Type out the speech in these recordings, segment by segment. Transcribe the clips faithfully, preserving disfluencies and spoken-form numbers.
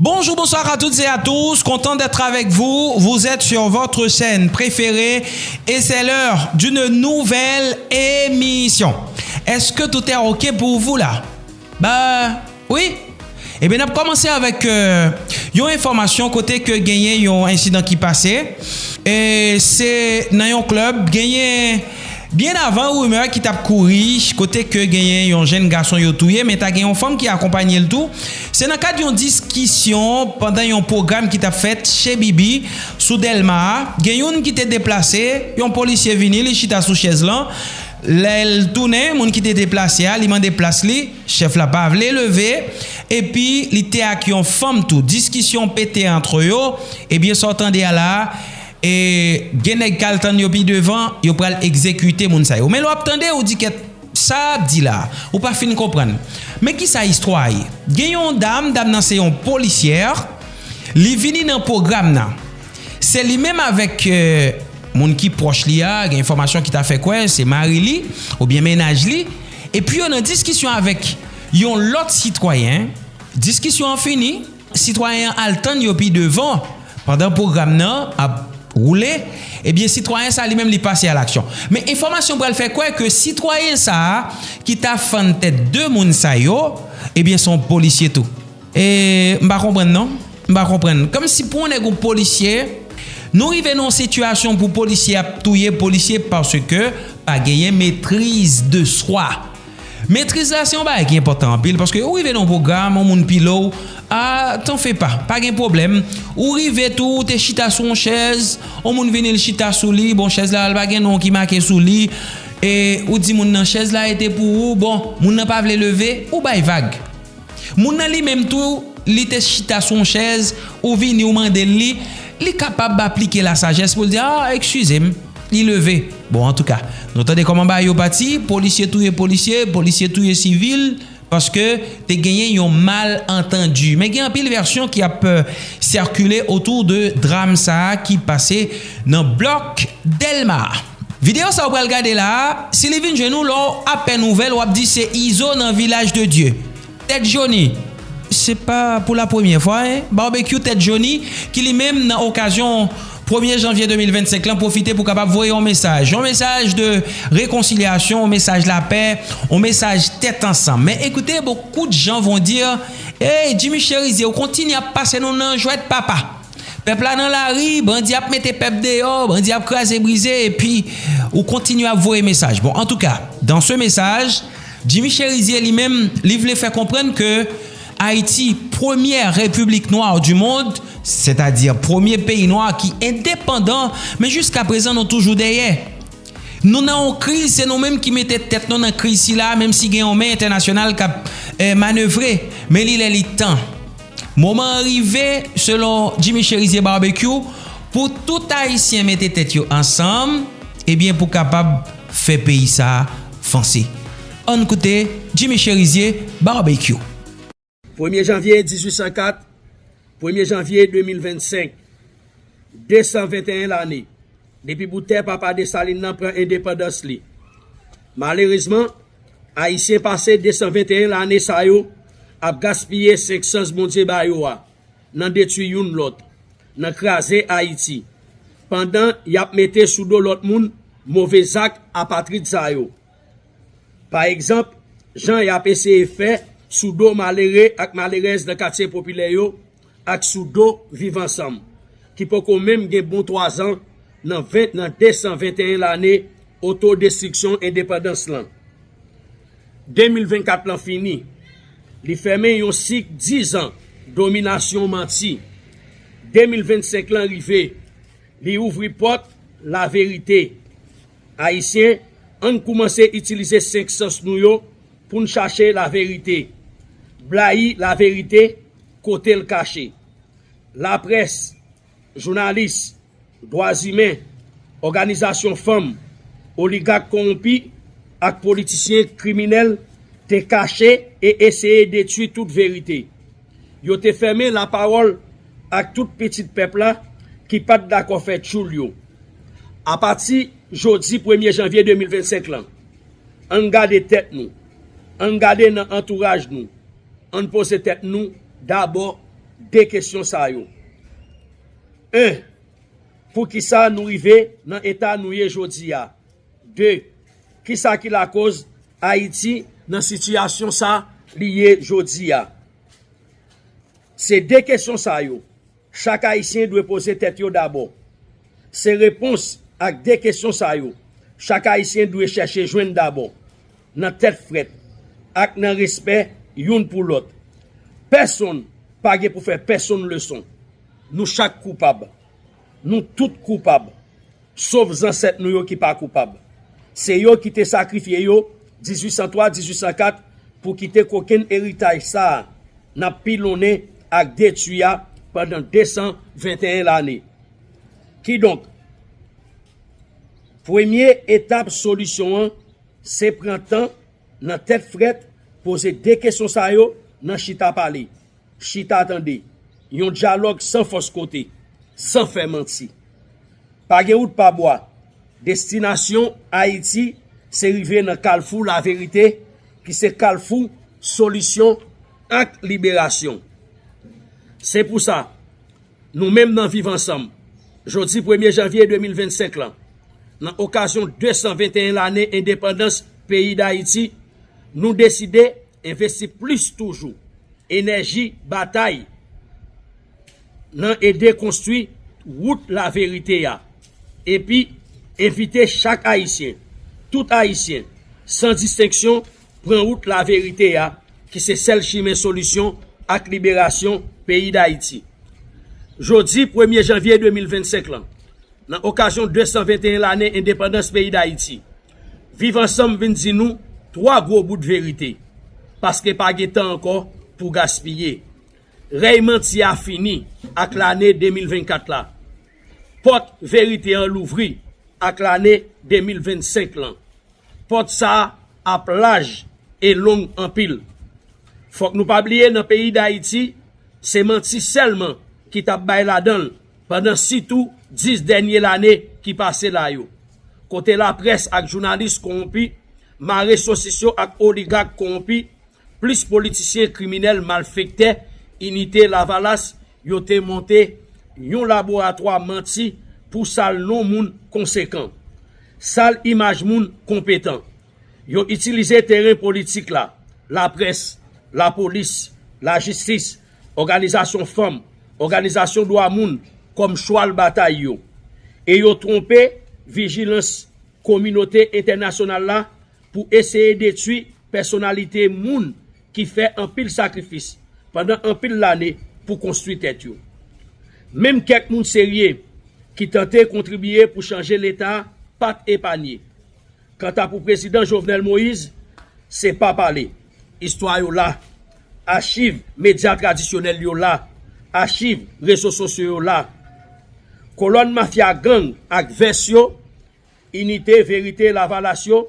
Bonjour, bonsoir à toutes et à tous. Content d'être avec vous. Vous êtes sur votre chaîne préférée et c'est l'heure d'une nouvelle émission. Est-ce que tout est OK pour vous là? Bah, oui. Ebyen, n ap kòmanse avèk euh, yon enfòmasyon kote ke genyen yon ensidan ki pase. E se nan yon klèb, genyen byen avan rimè ki t ap kouri kote ke genyen yon jèn gason yo touye, men ta gen yon fanm ki akonpanye l tou. Se nan kad yon diskisyon pandan yon pwogram ki t ap fèt chez Bibi sou Dèlma a. Gen youn ki te deplase, yon polisye vini, li chita sou chèz lan. Lè l tounen, moun ki te deplase a, li mande plas li, chèf la pa vle leve, epi li te ak yon fanm tou. Diskisyon pete antre yo, ebyen sa w tande a la a, e gen nèg k al tann yo pi devan, yo pral egzekite moun sa yo. Men lè w ap tande, ou di kèt, sa ap di la, ou pa fin konprann. Men kisa istwa a ye? Gen yon dam, dam nan se yon polisyè, li vini nan pwogram nan. Se li menm avèk euh, moun ki pwòch li a, gen enfòmasyon ki ta fè kwè se mari li oubyen mennaj li. Epi yo nan diskisyon avèk yon lòt sitwayen. Diskisyon an fini, sitwayen an al tann yo pi devan. Pandan pwogram nan ap woule, ebyen sitwayen sa li menm li pase a laksyon. Men enfòmasyon pral fè kwè ke sitwayen sa a ki ta fann tèt de moun sa yo, ebyen se yon polisye tou. E m pa konprann non. M pa konprann. Kòmsi pou yon nèg yon polisye, nou rive nan yon sitiyasyon pou polisye ap touye polisye paske pa genyen maîtrise de soi. Maîtrise la se yon bagay ki enpòtan anpil paske ou rive nan yon pwogram, yon moun pile w, a, t'en fais pas, pa gen pwoblèm. Ou rive tou, ou te chita sou yon chèz, yon moun vini l chita sou li, bon chèz la al pa gen non ki make sou li, e ou di moun nan chèz la e te pou ou, bon, moun nan pa vle leve, ou bay vag. Moun nan li menm tou, li te chita sou yon chèz, ou vini ou mande l li, li kapab aplike lasajès pou l di, a, eskize m, li leve. Bon, antouka, nou tande kòman bagay yo pati, polisye touye polisye, polisye touye sivil, paske te genyen yon malantandi. Men gen anpil vèsyon ki ap euh, sikile otou de dram sa a ki pase nan blòk Dèlma. Videyo sa ou pral gade la a, si li vin jwenn ou lè w apèn ouvè l, w ap di se Izo nan Vilaj de Dye. Tèt Joni, se pa pou la premyè fwa, en, Barbecue Tèt Joni, ki li menm nan okazyon premye janvye de mil vennsenk lan, pwofite pou kapab voye yon mesaj. Yon mesaj de rekonsilyasyon, yon mesaj lapè, yon mesaj tèt ansanm. Men ekoute, beaucoup de gens vont dire, hey, Jimmy Chérizier, ou kontinye ap pase nou nan jwèt papa. Pèp la nan lari, bandi ap mete pèp deyò, bandi ap kraze brize, epi ou kontinye ap voye mesaj. Bon, antouka, dans ce message, Jimmy Chérizier li menm, li vle fè konprann ke Ayiti, premyè repiblik nwa du monde, sètadi premye peyi nwa ki endepandan, men jiska prezan nou toujou dèyè. Nou nan yon kriz, se nou menm ki mete tèt nou nan kriz sila, menm si gen yon men entènasyonal k ap eh, manevre, men li lè li tan. Moman an rive, selon Jimmy Chérizier Barbecue, pou tout Ayisyen mete tèt yo ansanm, ebyen pou kapab fè peyi sa a vanse. Ann koute Jimmy Chérizier Barbecue. Premye janvye dizuit san kat, premye janvye de mil vennsenk, de san venteyen lane depi bout tè papa Desalin nan pran endepandans li. Malerezman, Ayisyen pase de san venteyen lane sa yo ap gaspiye senk sans Bondye ba yo a nan detwi youn lòt, nan kraze Ayiti, pandan y ap mete sou do lòt moun move zak apatrid sa yo. Pa egzanp, jan y ap eseye fè sou do malere ak malerèz nan katye popilè yo ak sou do Viv Ansanm, ki poko menm gen bon twazan nan ven nan de san venteyen lane otodestriksyon endepandans lan. De mil vennkat lan fini, li fèmen yon sik dizan dominasyon manti. De mil vennsenk lan rive, li ouvri pòt laverite. Ayisyen, ann koumanse itilize senk sans nou yo pou n chache laverite, blayi laverite kote l kache. Laprès, jounalis, dwa imen, òganizasyon fanm, oligak kowonpi ak politisyen kriminèl te kache e eseye detwi tout verite. Yo te fèmen lapawòl ak tout pitit pèp la ki pa t dakò fè tchoul yo. Apati jodi premye janvye de mil vennsenk lan, ann gade tèt nou, ann gade nan antouraj nou, ann poze tèt nou dabò de kesyon sa yo. En, poukisa nou rive nan eta nou ye jodi a? De, kisa ki lakoz Ayiti nan sitiyasyon sa li ye jodi a? Se de kesyon sa yo chak Ayisyen dwe poze tèt yo dabò. Se repons ak de kesyon sa yo chak Ayisyen dwe chèche jwenn dabò, nan tèt frèt ak nan respè youn pou lòt. Pèsonn pa gen pou fè pèsonn leson. Nou chak koupab. Nou tout koupab. Sof zansèt nou yo ki pa koupab. Se yo ki te sakrifye yo dizuit san twa, dizuit san kat pou kite kokenn eritaj sa a n ap pilonnen ak detwi a pandan de san venteyen lane. Kidonk, premye etap solisyon an se pran tan nan tèt frèt, poze de kesyon sa yo nan chita pale, chita tande, yon dyalòg san fòs kote, san fè manti. Pa gen wout pa bwa. Destinasyon Ayiti se rive nan kalfou laverite, ki se kalfou solisyon ak liberasyon. Se pou sa, nou menm nan Viv Ansanm, jodi premye janvye de mil vennsenk lan, nan okazyon de san venteyen lane endepandans peyi Dayiti, nou deside envesti plis toujou enèji batay nan ede konstwi wout laverite a, epi envite chak Ayisyen, tout Ayisyen, san distenksyon, pran wout laverite a, ki se sèl chimen solisyon ak liberasyon peyi Dayiti. Jodi premye janvye de mil vennsenk lan, nan okazyon de san venteyen lane endepandans peyi Dayiti, Viv Ansanm vin di nou twa gwo bout verite, paske pa gen tan ankò pou gaspiye. Rèy manti a fini ak lane de mil vennkat la. Pòt verite an louvri ak lane de mil vennsenk lan. Pòt sa a ap laj e long anpil. Fòk nou pa bliye, nan peyi Dayiti, se manti sèlman ki t ap bay ladan l pandan sitou dis dènye lane ki pase la yo, kote laprès ak jounalis kowonpi, mare sosis yo ak oligak kowonpi, plis politisyen kriminèl malfektè Inite Lavalas yo te monte yon laboratwa manti pou sal non moun konsekan, sal imaj moun konpetan. Yo itilize teren politik la, laprès, lapolis, lajistis, òganizasyon fanm, òganizasyon dwa moun kòm chwal batay yo. E yo twonpe vijilans kominote entènasyonal la pou eseye detwi pèsonalite moun ki fè anpil sakrifis pandan anpil lane pou konstwi tèt yo. Menm kèk moun serye ki tante kontribiye pou chanje Leta pa t epanye. Kanta pou Prezidan Jovenel Moïse, se pa pale. Istwa yo la. Achiv medya tradisyonèl yo la. Achiv rezo sosyo yo la. Kolòn mafya gang ak vès yo, Inite, Verite, Lavalas yo,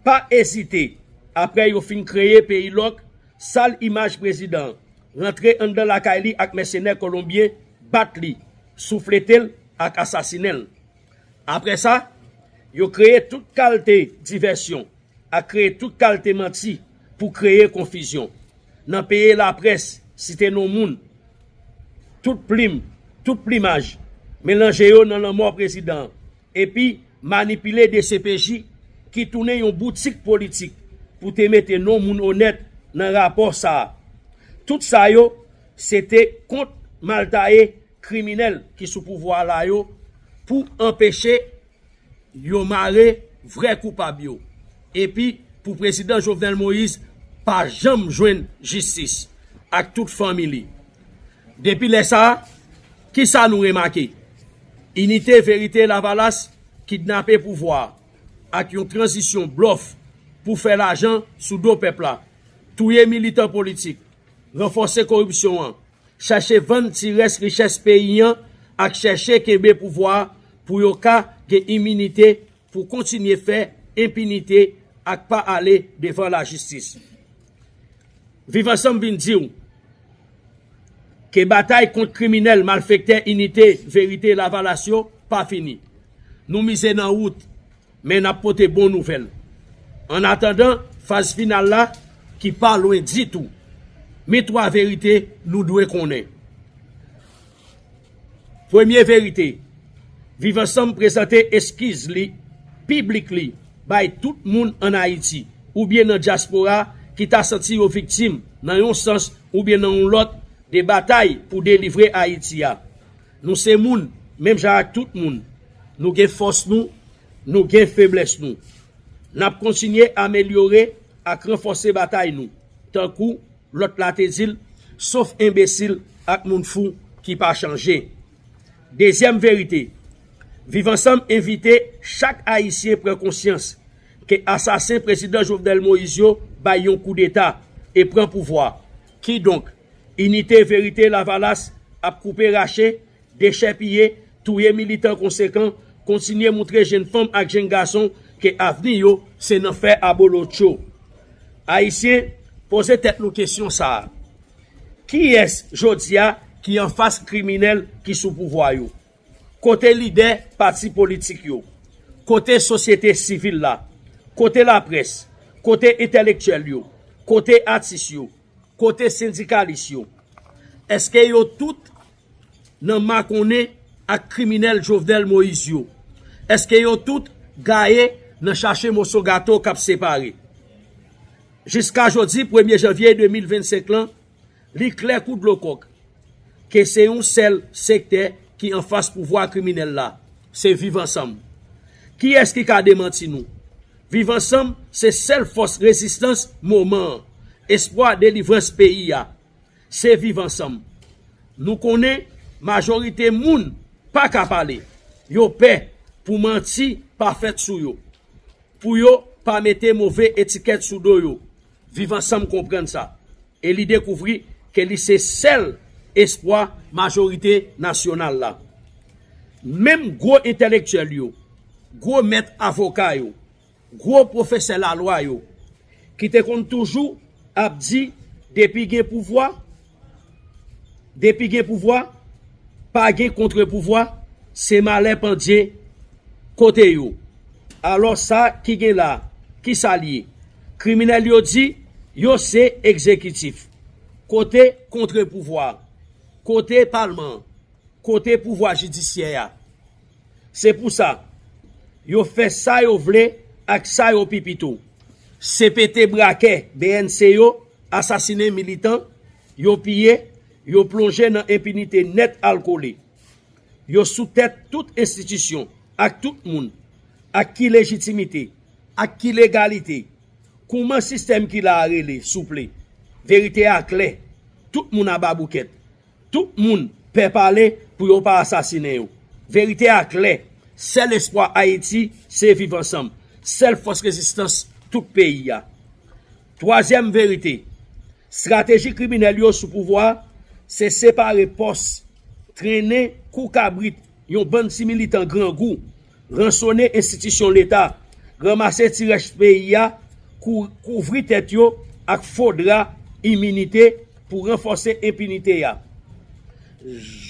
pa ezite, apre yo fin kreye peyi lòk, sal imaj prezidan an, rantre anndan lakay li ak mèsenè kolonbyen, bat li, souflete l ak asasinen l. Apre sa, yo kreye tout kalte divèsyon ak kreye tout kalte manti pou kreye konfizyon. Nan peye laprès, site non moun, tout plim, tout plimaj, melanje yo nan lanmò prezidan an, epi manipile D C P J ki tounen yon boutik politik pou te mete non moun onèt nan rapò sa a. Tout sa yo, se te kont maltaye kriminèl ki sou pouvwa la yo pou anpeche yo mare vrè koupab yo. Epi, pou Prezidan Jovenel Moïse pa janm jwenn jistis ak tout fanmi li. Depi lè sa a, kisa nou remake? Inite, Verite, Lavalas kidnape pouvwa a ak yon tranzisyon blòf pou fè lajan sou do pèp la, touye militan politik, ranfòse koripsyon an, chache vann ti rès richès peyi an ak chèche kenbe pouvwa a pou yo ka gen iminite pou kontinye fè enpinite ak pa ale devan lajistis. Viv Ansanm vin di w ke batay kont kriminèl, malfektè Inite, Verite, Lavalas yo pa fini. Nou mize nan wout, men n ap pote bon nouvèl. Annatandan faz final la ki pa lwen ditou, men twa verite nou dwe konnen. Premye verite, Viv Ansanm prezante eskiz li, piblik li, bay tout moun ann Ayiti oubyen nan dyaspora ki ta santi yo viktim nan yon sans oubyen nan yon lòt de batay pou delivre Ayiti a. Nou se moun, menm jan ak tout moun. Nou gen fòs nou, nou gen feblès nou. N ap kontinye amelyore ak ranfòse batay nou, tankou lòt la te di l, sof enbesil ak moun fou ki pa chanje. Dezyèm verite, Viv Ansanm envite chak Ayisyen pran konsyans ke asasen Prezidan Jovenel Moïse yo bay yon koudeta e pran pouvwa. Kidonk, Inite Verite Lavalas ap koupe rache, dechèpiye, touye militan konsekan, kontinye moutre jenn fanm ak jenn gason ke avni yo se nan fè abolotcho. Ayisyen, poze tèt nou kesyon sa a. Kiyès jodi a ki anfas kriminèl ki sou pouvwa yo? Kote lidè pati politik yo? Kote sosyete sivil la? Kote laprès? Kote entèlektyèl yo? Kote atis yo? Kote sendikalis yo? Èske yo tout nan makonnen ak kriminèl Jovenel Moïse yo? Èske yo tout gaye nan chache moso gato k ap separe? Jiska jodi premye janvye de mil vennsenk lan, li klè kou dlo kòk ke se yon sèl sektè ki anfas pouvwa kriminèl la, se Viv Ansanm. Kiyès ki ka demanti nou? Viv Ansanm se sèl fòs rezistans moman an, espwa delivrans peyi a. Se Viv Ansanm. Nou konnen majorite moun pa ka pale. Yo pè pou manti pa fèt sou yo, pou yo pa mete move etikèt sou do yo. Viv Ansanm konprann sa e li dekouvri ke li se sèl espwa majorite nasyonal la. Menm gwo entèlektyèl yo, gwo mèt avoka yo, gwo pwofesè lalwa yo, ki te konn toujou ap di depi gen pouvwa, depi gen pouvwa, pa gen kontrepouvwa, se malè pandye kote yo. Alò sa ki gen la, ki sa l ye? Kriminèl yo di yo se egzekitif. Kote kontrepouvwa? Kote palman? Kote pouvwa jidisyè a? Se pou sa, yo fè sa yo vle ak sa yo pi pito. C P T brakè B N C yo asasinen militan, yo piye, yo plonje nan enpinite nèt al kole. Yo sou tèt tout enstitisyon ak tout moun. Ak ki lejitimite? Ak ki legalite? Kouman sistèm ki la a rele, souple? Verite a klè. Tout moun aba boukèt. Tout moun pè pale pou yo pa asasinen yo. Verite a klè. Sèl espwa Ayiti se Viv Ansanm. Sèl fòs rezistans tout peyi a. Twazyèm verite, estrateji kriminèl yo sou pouvwa a se separe pòs, trennen kou kabrit yon bann ti militan grangou, ransone enstitisyon Leta, ranmase ti rès peyi a, kou- kouvri tèt yo ak fo dra iminite pou ranfòse enpinite a,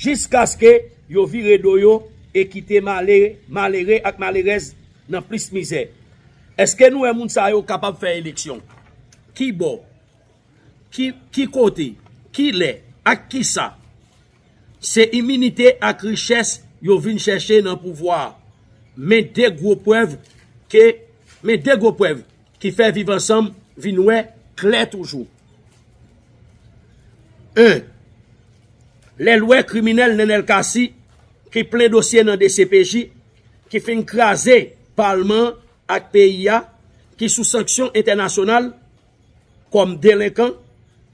jiskaske yo vire do yo e kite male- malere ak malerèz nan plis mizè. Èske nou wè moun sa yo kapab fè eleksyon? Ki bò? Ki, ki kote? Ki lè? Ak kisa? Se iminite ak richès yo vin chèche nan pouvwa a. Men de gwo prèv ke, men de gwo prèv ki fè Viv Ansanm vin wè klè toujou. En, lè l wè kriminèl Nenel Cassy ki plen dosye nan D C P J, ki fin kraze palman an ak peyi a, ki sou sanksyon entènasyonal kòm delenkan,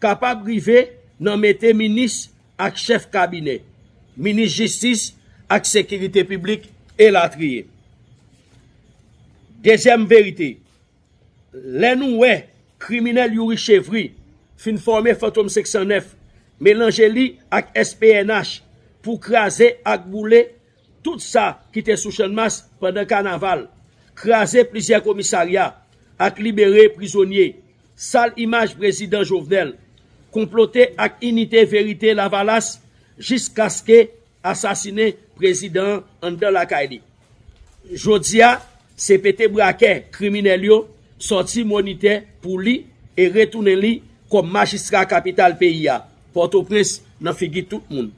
kapab rive nan mete minis ak chèf kabinè, minis jistis ak sekirite piblik, elatriye. Dezyèm verite, lè nou wè kriminèl Youri Chevry fin fòme Fantom senk san nèf, melanje li ak S P N H pou kraze ak boule tout sa ki te sou Channmas pandan kanaval, kraze plizyè komisarya ak libere prizonye, sal imaj Prezidan Jovenel, konplote ak Inite Verite Lavalas jiskaske asasinen prezidan an anndan lakay li. Jodi a, se pete brakè kriminèl yo sòti Monitè pou li e retounen li kòm majistra kapital peyi a, Pòtoprens, nan figi tout moun.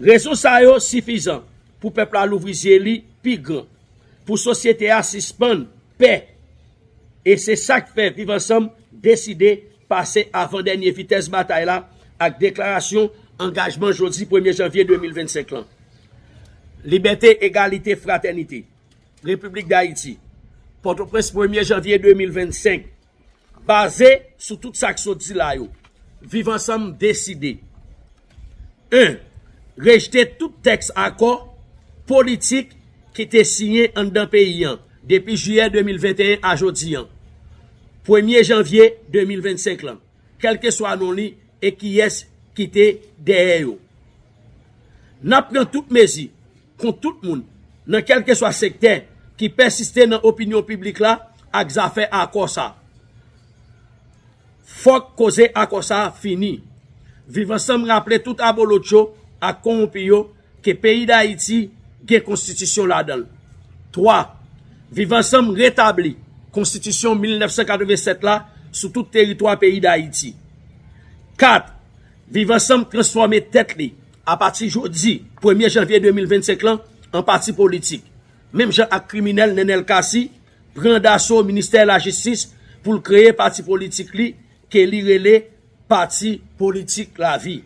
Rezon sa yo sifizan pou pèp la louvri zye li pi gran, pou sosyete a sispann pè. E se sa k fè Viv Ansanm deside pase avan dènye vitès batay la ak deklarasyon angajman jodi premye janvye de mil vennsenk lan. Libète, egalite, fratènite. Repiblik Dayiti. Pòtoprens, premye janvye de mil vennsenk. Baze sou tout sa k sot di la yo, Viv Ansanm deside, en. Rejte tout tèks akò politik ki te siyen anndan peyi an depi jiyè de mil venteyen a jodi an, premye janvye de mil vennsenk lan, kèlkeswa non li e kiyès ki te dèyè yo. N ap pran tout mezi kont tout moun, nan kèlkeswa sektè, ki pèsiste nan opinyon piblik la ak zafè akò sa. Fòk koze akò sa fini. Viv Ansanm raple tout abolotcho ak kowonpi yo ke peyi Dayiti gen konstitisyon ladan l. Twa. Viv Ansanm retabli konstitisyon mil nèf san katrevennsèt la sou tout teritwa peyi Dayiti. Kat. Viv Ansanm transfòme tèt li apati jodi premye janvye de mil vennsenk lan an pati politik, menm jan ak kriminèl Nenel Cassy pran daso ministè lajistis pou l kreye pati politik li ke li rele Pati Politik Lavi.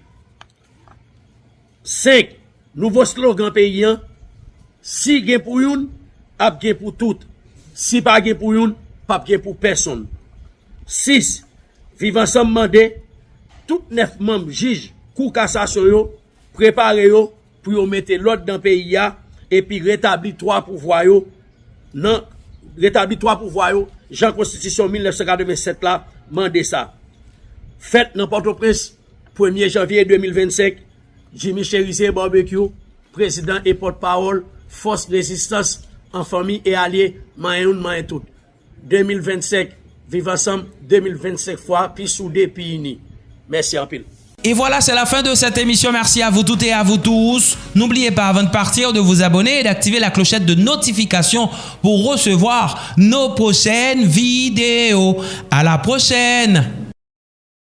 Senk. Nouvo slogan peyi an, si gen pou youn, ap gen pou tout. Si pa gen pou youn, p ap gen pou pèsonn. Sis. Viv Ansanm mande tout nèf manm jij Kou Kasasyon yo prepare yo pou yo mete lòd nan peyi a epi retabli twa pouvwa yo nan retabli twa pouvwa yo jan konstitisyon mil nèf san katrevennsèt la mande sa. Fèt nan Pòtoprens, premye janvye de mil vennsenk, Jimmy Chérizier Barbecue, prezidan e pòtpawòl Fòs Rezistans an fanmi e alye, manyen youn, manyen tout. De mil vennsenk, Viv Ansanm, de mil vennsenk fwa pi soude, pi ini. Mèsi anpil. Et voilà, c'est la fin de cette émission. Merci à vous toutes et à vous tous. N'oubliez pas, avant de partir, de vous abonner et d'activer la clochette de notification pour recevoir nos prochaines vidéos. À la prochaine!